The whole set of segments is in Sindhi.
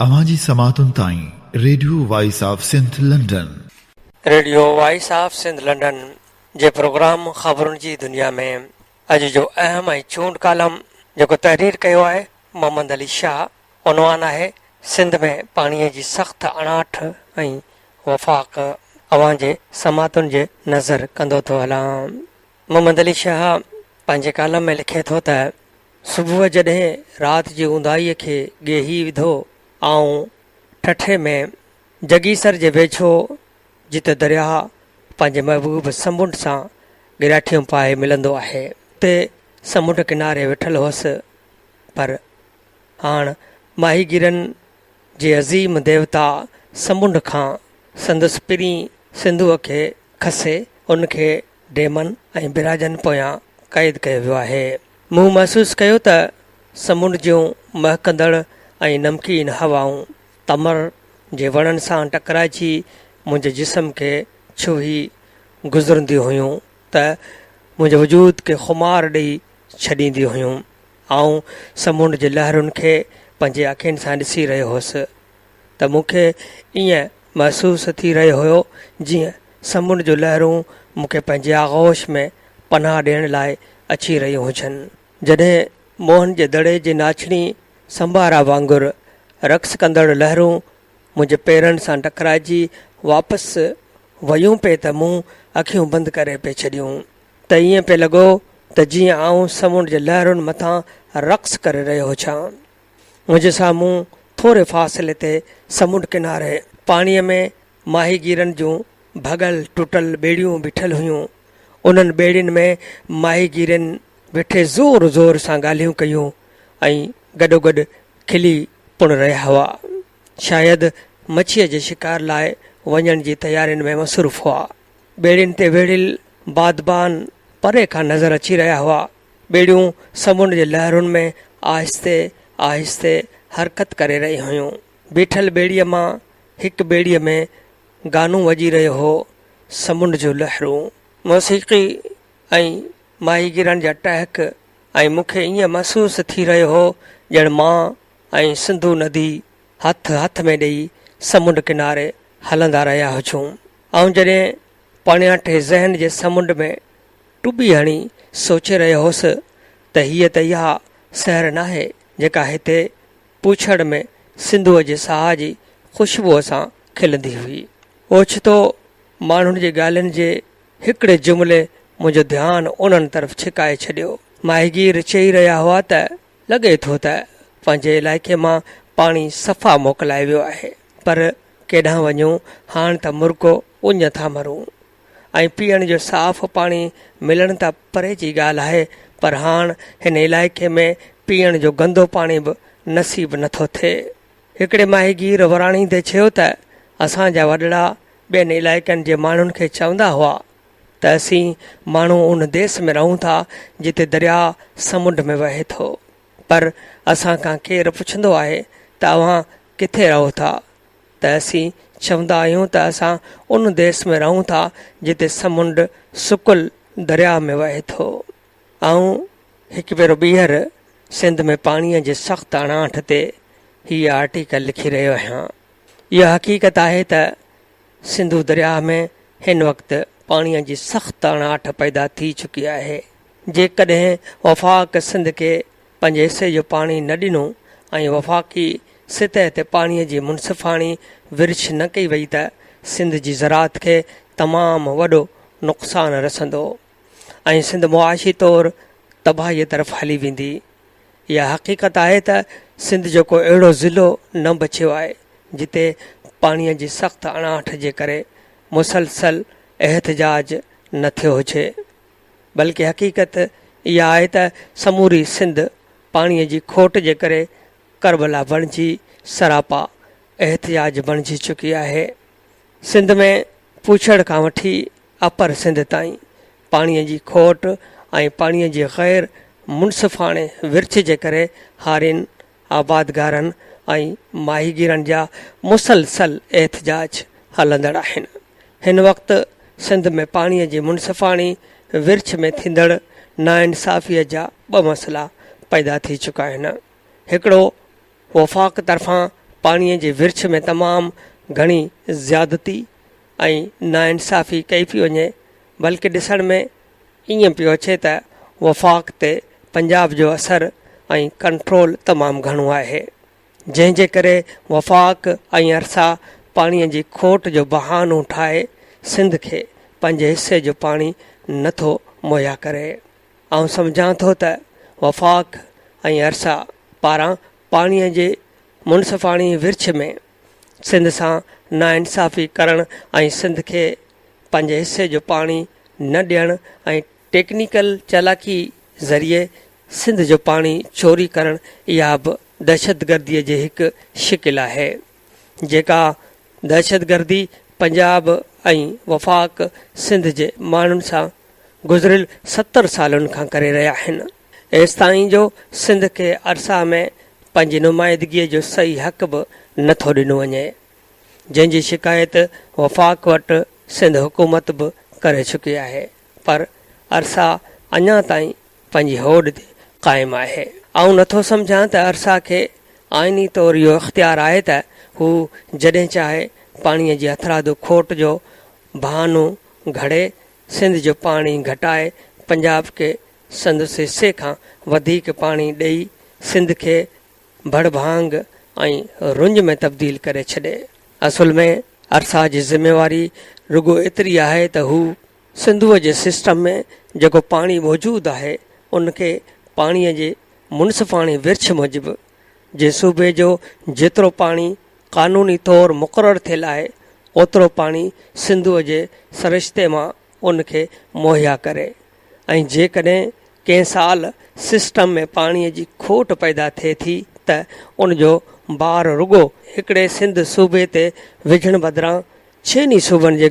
اوهان جي سماعتن تائين radio voice of Sindh London. Radio voice of Sindh London جي پروگرام خبرن جي دنيا ۾ اڄ جو اهم ۽ چونڊ ڪالم جيڪو تحرير ڪيو آهي محمد علي شاهه عنوان آهي سنڌ ۾ پاڻي جي سخت اڻاٺ ۽ وفاق اوهان جي سماعتن جي نظر ڪندو ٿو هلان محمد علي شاهه پنهنجي ڪالم ۾ لکي ٿو ته صبح جڏهن رات جي اونداهيء کي ڳيهي وڌو، آئون ٺٽي ۾ جڳيسر جي ويجهو جتي درياهه پنهنجي محبوب سمنڊ سان ڳراٺيون پائي ملندو آهي، اتي سمنڊ ڪناري ويٺل هوس، پر هاڻ ماهيگيرن جي عظيم ديوتا سمنڊ کان سندس پرين سنڌوء کي کسي ان کي ڊيمن ۽ براجن پويان قيد ڪيو ويو آهي. مون محسوس ڪيو ته سمنڊ جون مهڪندڙ ۽ نمڪين هوائون تمر جي وڻن سان ٽڪرائجي منهنجي جسم کي ڇهي گذرنديون هيون ته منهنجي وجود کي خمار ڏئي ڇڏينديون هيون. آئون سمنڊ جي لهرن کي پنهنجي اکين سان ڏسي رهيو هوس ته مون کي ائين محسوس ٿي رهيو هيو جيئن سمنڊ جون لهرون مون کي پنهنجي آغوش ۾ پناهه ڏيڻ لاء اچي رهيون هجن. جڏهن موهن جي دڙي جي ناچڻي سمبارا وانگر رقص ڪندڙ لهرون منهنجي پيرن سان ٽڪرائجي واپس ويون پئي ته مون اکيون بند ڪري پئي ڇڏيون ته ائين پئي لڳو ته جيئن آئون سمنڊ جي لهرن مٿان رقص ڪري رهيو هجان. منهنجي سامهون ٿوري فاصلي تي سمنڊ ڪناري پاڻيء ۾ ماهيگيرن جون ڀڳل ٽٽل ٻيڙيون بيٺل هيون. انهن ٻيڙين ۾ ماهيگيرين ويٺي زور زور سان ڳالهيون ڪيون ۽ گڏوگڏ کلي پڻ رهيا هئا. شايد مڇيء جي شڪار لاء وڃڻ جي تيارين ۾ مصروف هئا. ٻيڙين تي ويڙهيل بادبان پري کان نظر اچي رهيا هئا. ٻيڙيون سمنڊ جي لهرن ۾ آهستي آهستي حرڪت ڪري رهيون هيون. بيٺل ٻيڙيء مان هڪ ٻيڙيء ۾ گانو وڄي رهيو هو، سمنڊ جون لهرون، موسيقي ۽ ماهيگيرن جا ٽهڪ ۽ مون کي ائين محسوس ٿي رهيو هو ڄڻ مان ۽ سنڌو ندي هٿ هٿ ۾ ڏيئي سمنڊ ڪناري هلندا رهيا هجون. آئون جڏهن پاڻياٺي ذهن جي سمنڊ ۾ ٽٻي هڻي سوچي رهيو هوس ته هيء ته اها سحر ناهي جيڪا هتي پوڇڙ ۾ سنڌوء جي ساهه جي خوشبوء سان کلندي هئي. اوچتو ماڻهن جي ڳالهين جي هڪڙي جملي منهنجو ڌيان انهن طرف ڇڪائي ڇڏيو. ماهيگير چئي رهيا هئا ته لڳي ٿو ته پنهنجي علائقي مان پاڻي صفا موڪلائي ويو آهي پر ڪيڏانهن وڃون هاڻ ته مرڳو اڃ ٿا مرون. ۽ پيئڻ جو صاف پاڻي ملڻ ته پري جي ڳالهه آهي پر هاڻ هن علائقي ۾ پيئڻ جو گندو پاڻي به نصيب نٿو ٿئي. هڪڙي ماهيگير وراڻيندي چيو ته اسان جا وڏڙا ٻين علائقن جي ماڻهن کي چوندا هئا ته اسين ماڻهو ان ديس ۾ رهون ٿا جتي درياء سمنڊ ۾ وهي ٿو پر اسان کان ڪير پڇندو آهي ته اوهان ڪٿي رهو ٿا ته اسين چوندا آهيون ته اسان ان ديس ۾ رهون ٿا جتي سمنڊ سڪل درياء ۾ وهي ٿو. آئون هڪ ڀيرو ٻيهر سنڌ ۾ پاڻيء جي سخت اڻاٺ تي هيء آرٽيڪل لکي رهيو آهيان. اها حقيقت آهي ته سنڌو درياء ۾ هن وقت پاڻيء جي سخت اڻاٺ پيدا ٿي چڪي آهي. جيڪڏهن وفاق سنڌ کي پنهنجي حصي جو پاڻي نه ڏنو ۽ وفاقي سطح تي پاڻي جي منصفاڻي ورڇ نه ڪئي وئي ته سنڌ جي زراعت کي تمام وڏو نقصان رسندو ۽ سنڌ معاشي طور تباهي طرف هلي ويندي. اها حقيقت آهي ته سنڌ جو ڪو اهڙو ضلعو نه بچيو آهي جتي پاڻي جي سخت اڻاٺ جي ڪري مسلسل احتجاج نه ٿيو هجي. بلڪه حقيقت اها آهي ته سموري سنڌ پاڻي جي کوٽ جي ڪري ڪربلا بڻجي سراپا احتجاج بڻجي چڪي آهي. سنڌ ۾ پوڇڙ کان وٺي اپر سنڌ تائين پاڻي جي کوٽ ۽ پاڻي جي غير منصفاڻي ورڇ جي ڪري هارين، آبادگارن ۽ ماهيگيرن جا مسلسل احتجاج هلندڙ آهن. هن وقت سنڌ ۾ پاڻي جي منصفاڻي ورڇ ۾ ٿيندڙ ناانصافيء جا ٻه مسئلا پيدا ٿي چڪا آهن. هڪڙو وفاق طرفان پاڻي جي ورڇ ۾ تمام گهڻي زيادتي ۽ ناانصافي ڪئي پئي وڃي بلڪه ڏسڻ ۾ ائين پيو اچي ته وفاق تي پنجاب جو اثر ۽ ڪنٽرول تمام گهڻو آهي جنهن جي ڪري وفاق ۽ ارسا پاڻي جي کوٽ جو بهانو ٺاهي سنڌ کي پنهنجي حصي جو پاڻي نه ٿو مهيا ڪري. آئون سمجهان ٿو ته وفاق ۽ ارسا پاران پاڻي جي منصفاڻي ورڇ ۾ سنڌ سان ناانصافي ڪرڻ ۽ سنڌ کي پنهنجي حصي جو پاڻي نه ڏيڻ ۽ ٽيڪنيڪل چالاڪي ذريعي سنڌ جو پاڻي چوري ڪرڻ اها به دهشتگردي جي هڪ شڪل آهي جيڪا دهشتگردي پنجاب ۽ وفاق سنڌ جي ماڻهن سان گذريل 70 سالن کان ڪري رهيا آهن ايستائين جو سنڌ کي ارسا ۾ پنهنجي نمائندگي جو صحيح حق به نه ٿو ڏنو وڃي جنهن جي شڪايت وفاق وٽ سنڌ حڪومت به ڪري چڪي آهي پر ارسا اڃا تائين پنهنجي هوڏ تي قائم آهي. آئون نٿو سمجهان ته ارسا کي آئيني طور اهو اختيار آهي ته هو جڏهن چاهي پاڻي جي هٿرادو کوٽ جو بهانو گهڙي سنڌ جو پاڻي گهٽائي پنجاب کي سندس حصي کان وڌيڪ پاڻي ڏئي سنڌ کي ڀڙڀانگ ۽ رڃ ۾ تبديل ڪري ڇڏي. اصل ۾ ارسا جي ذميواري رڳو ايتري آهي ته هو سنڌوء جي سسٽم ۾ جيڪو پاڻي موجود آهي ان کي پاڻيء جي منصفاڻي ورڇ موجب جنهن صوبي جو جيترو پاڻي قانوني طور مقرر ٿيل آهي اوترو پاڻي سنڌوء جي سرشتي مان ان کي مهيا ڪري ۽ جيڪڏهن ڪنهن سال سسٽم ۾ پاڻيء جي کوٽ پيدا ٿئي ٿي ته ان جو بار رڳو هڪڙي سنڌ صوبي تي وجهڻ بدران ڇهن ئي صوبن جي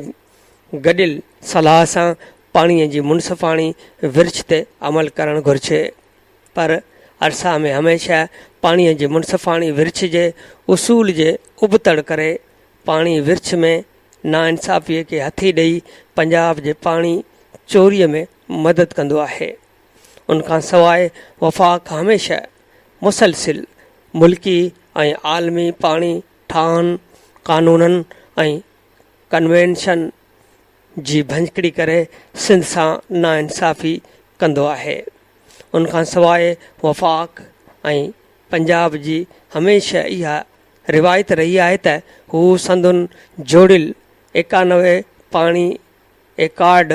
گڏيل صلاح سان پاڻيء جي منصفاڻي ورڇ تي عمل ڪرڻ گهرجي پر ارسا ۾ هميشه پاڻيء جي منصفاڻي ورڇ جي اصول جي ابتڙ ڪري پاڻي ورڇ ۾ ناانصافيء کي هٿي ڏئي پنجاب جي پاڻي چوريء ۾ مدد ڪندو آهي. ان کان سواء وفاق هميشه مسلسل ملڪي ۽ عالمي پاڻي ٺاهن، قانونن ۽ ڪنوينشن جي ڀڃڪڙي ڪري سنڌ سان ناانصافي ڪندو آهي. ان کان سواء وفاق ۽ پنجاب جي هميشه اها روايت رهي آهي ته هو سندن جوڙيل 91 پاڻي ايڪارڊ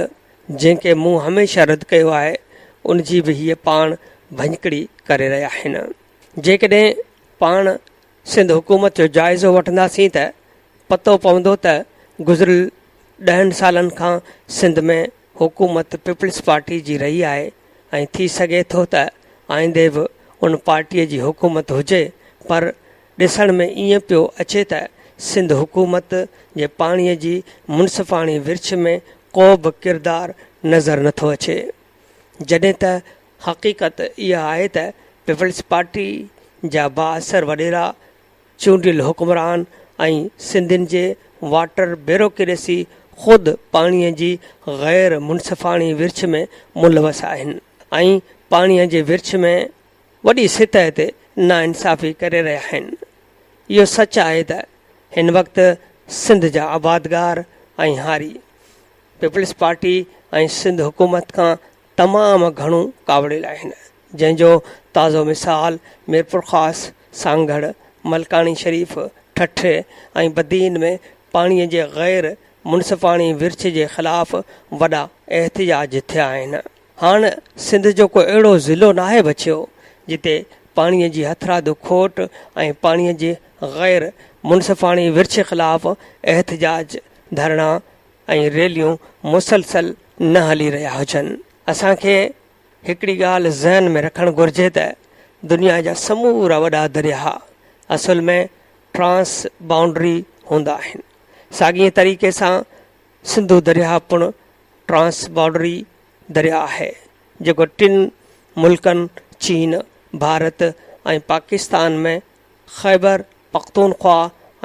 جنهن کي مون هميشه رد ڪيو آهي ان جي به هيء پاڻ ڀڃڪڙي ڪري رهيا آهن. جيڪڏهن پاڻ سنڌ حڪومت جو جائزو وٺنداسين ته پتو پوندو ته گذريل ڏهن سالن کان سنڌ ۾ حڪومت پيپلز پارٽي جي رهي آهي ۽ ٿي سگهي ٿو ته آئيندي به ان پارٽي جي حڪومت هجي پر ڏسڻ ۾ ائين پيو اچي ته سنڌ حڪومت جي پاڻي جي منصفاڻي ورڇ ۾ ڪو به ڪردار نظر نٿو اچي جڏهن ته حقيقت اها آهي ته پيپلز پارٽي جا بااثر وڏيرا، چونڊيل حڪمران ۽ سنڌين جي واٽر بيروڪريسي خود پاڻي جي غير منصفاڻي ورڇ ۾ ملوث آهن ۽ پاڻي جي ورڇ ۾ وڏي سطح تي ناانصافي ڪري رهيا آهن. اهو سچ آهي ته هن وقت سنڌ جا آبادگار ۽ هاري پيپلز پارٽي ۽ سنڌ حڪومت کان تمام گهڻو ڪاوڙيل آهن، جنهن جو تازو مثال ميرپورخاص، سانگهڙ، ملڪاڻي شريف، ٺٽي ۽ بدين ۾ پاڻي جي غير منصفاڻي ورڇ جي خلاف وڏا احتجاج ٿيا آهن. هاڻ سنڌ جو ڪو اهڙو ضلعو ناهي بچيو جتي پاڻي جي هٿرادو کوٽ ۽ پاڻي جي غير منصفاڻي ورڇ خلاف احتجاج، ڌرڻا ۽ ريليون مسلسل نه هلي رهيا هجن. اسان کي هڪڙي ڳالهه ذهن ۾ رکڻ گهرجي ته دنيا جا سمورا وڏا درياهه اصل ۾ ٽرانس بائونڊري هوندا آهن. ساڳئي طريقي سان سنڌو درياهه پڻ ٽرانس بارڊري درياهه آهي جيڪو ٽن ملڪن چين، ڀارت ۽ پاڪستان ۾ خيبر پختونخوا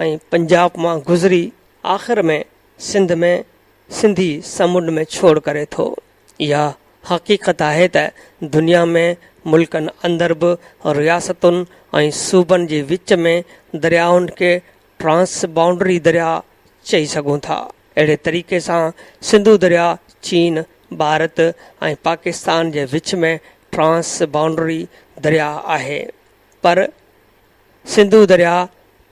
۽ پنجاب مان گذري آخر ۾ سنڌ ۾ سنڌي سمنڊ ۾ ڇوڙ ڪري ٿو. اها حقيقت آهي ته دنيا ۾ ملڪن اندر به رياستن ۽ صوبن جي وچ ۾ دريائن کي ٽرانس بائونڊري درياء چئي سگهون ٿا. اهڙي طريقي سان سنڌو درياء چين، ڀارت ۽ پاڪستان جي وچ ۾ ٽرانس بائونڊري درياء آهي پر سنڌو درياء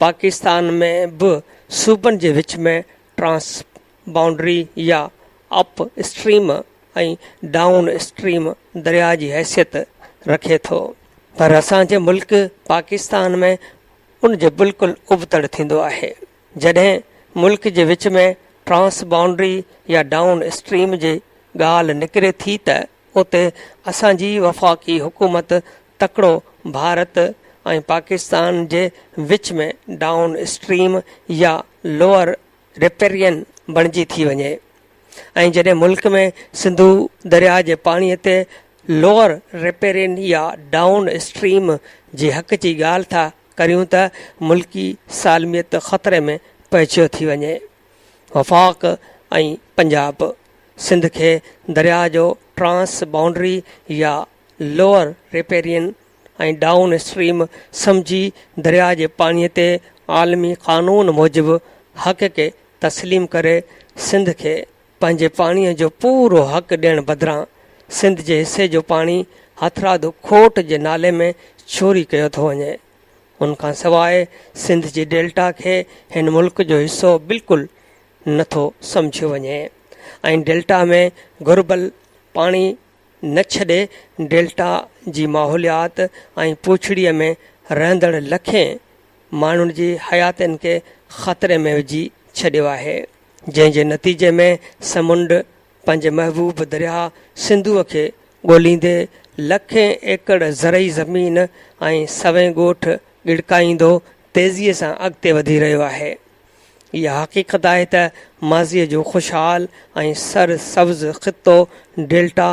پاڪستان ۾ به صوبن جي وچ ۾ ٽرانس بائونڊري يا اپ اسٽريم ۽ ڊائون اسٽريم درياء جي حيثيت رکي ٿو پر اسان جي ملڪ پاڪستان ۾ ان جي بلڪل ابتڙ ٿيندو آهي. جڏهن ملڪ جي وچ ۾ ٽرانس بائونڊري يا ڊائون اسٽريم جي ڳالهه نڪري ٿي ته اتي اسان جي وفاقي حڪومت تڪڙو ڀارت ۽ پاڪستان جي وچ ۾ ڊائون اسٽريم يا لوئر ريپيرين بڻجي ٿي وڃي ۽ جڏهن ملڪ ۾ سنڌو درياء جي پاڻي تي لوئر ريپيرين يا ڊائون اسٽريم جي حق جي ڳالهه ٿا ڪريون ته ملڪي سالميت خطري ۾ پئجيو ٿي وڃي. وفاق ۽ پنجاب سنڌ کي درياء جو ٽرانس بائونڊري يا لوئر ريپيرين ۽ ڊائون اسٽريم سمجهي درياء جي پاڻي تي عالمي قانون موجب حق کي تسليم ڪري سنڌ کي پنهنجي پاڻي جو پورو حق ڏيڻ بدران سنڌ جي حصي جو پاڻي هٿرادو کوٽ جي نالي ۾ چوري ڪيو ٿو وڃي. ان کان سواء سنڌ جي ڊيلٽا کي هن ملڪ جو حصو بلڪل نه ٿو سمجهيو وڃي ۽ ڊيلٽا ۾ گهربل پاڻي نه ڇڏي ڊيلٽا جي ماحوليات ۽ پوڇڙيء ۾ رهندڙ لکين ماڻهن جي حياتين کي خطري ۾ وجهي ڇڏيو آهي، جنهن جي نتيجي ۾ سمنڊ پنهنجي محبوب درياهه سنڌوء کي ڳوليندي لکين ايڪڙ زرعي زمين ۽ سوين ڳوٺ ڳڙڪائيندو تيزيء سان اڳتي وڌي رهيو آهي. اها حقيقت آهي ته ماضيء جو خوشحال ۽ سر سبز خطو ڊيلٽا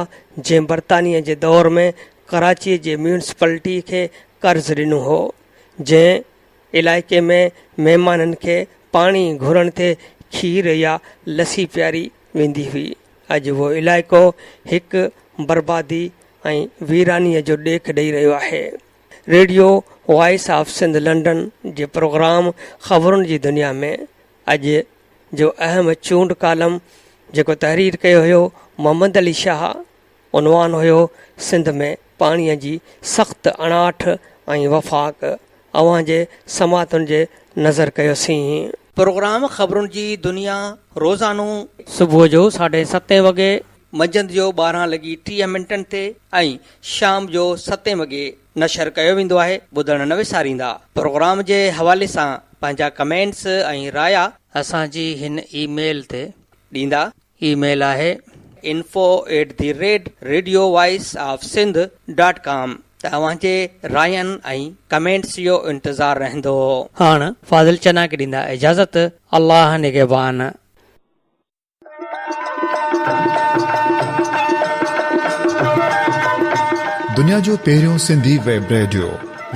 جنهن برطانيه جي دور ۾ ڪراچيء جي ميونسپلٽي کي قرض ڏنو هو، جنهن علائقي ۾ مهمانن کي پاڻي گهرڻ تي کير يا لسي پياري ويندي هئي، اڄ اهو علائقو هڪ بربادي ۽ ويرانيء جو ڏيک ڏئي رهيو آهي. Radio voice of Sindh London جي پروگرام خبرن جي دنيا ۾ اڄ جو اهم چونڊ ڪالم جيڪو تحرير ڪيو هيو محمد علي شاهه عنوان هيو سنڌ ۾ پاڻي جي سخت اڻاٺ ۽ وفاق اوهان جي سماعتن جي نظر ڪيوسين. پروگرام خبرن جي دنيا روزانو. صبح جو ساڍي ستين وڳي. منجهند جو 12 لڳي 30 منٽن تي ۽ شام جو ستين وڳي نشر ڪيو ويندو آهي ٻڌڻ نه وساريندا پروگرام جي حوالي سان پنهنجا ڪمينٽس ۽ رايا. اسان جي هن اي ميل تي. ڏيندا. اي ميل آهي. Info at the rate radio voice of Sindh dot com ته اوهان جي راين ۽ ڪمينٽس جو انتظار رهندو. هاڻ فاضل چنا کي ڏيندا اجازت الله نگهبان. دنيا جو پهريون Sindhi web radio,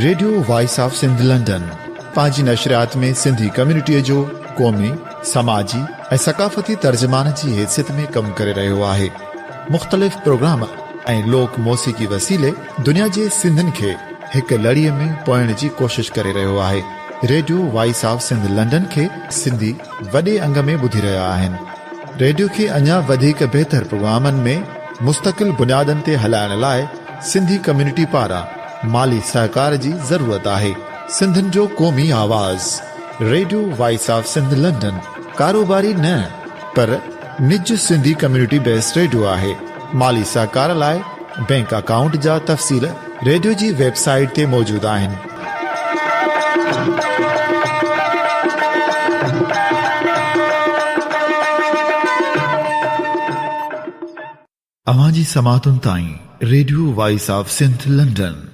radio voice of Sindh London, پنهنجي نشريات ۾ سنڌي ڪميونٽيء جو قومي، سماجي ۽ ثقافتي ترجمان جي حيثيت ۾ ڪم ڪري رهيو آهي. مختلف پروگرام ۽ لوڪ موسيقي وسيلي دنيا جي سنڌين کي هڪ لڙيء ۾ پوئڻ جي ڪوشش ڪري رهيو آهي. Radio voice of Sindh London کي سنڌي وڏي انگ ۾ ٻڌي رهيا آهن. ريڊيو کي اڃا وڌيڪ بهتر پروگرامن ۾ مستقل بنيادن تي هلائڻ لاء سنڌي ڪميونٽي پاران مالي سهڪار جي ضرورت آهي. سنڌين جو قومي آواز radio voice of Sindh London ڪاروباري نه پر نج سنڌي ڪميونٽي بيسڊ ريڊيو آهي. مالي سهڪار لاء بينڪ اڪائونٽ جا تفصيل ريڊيو جي ويب سائيٽ تي موجود آهن. اوهان جي سماعتن تائين radio voice of Sindh London.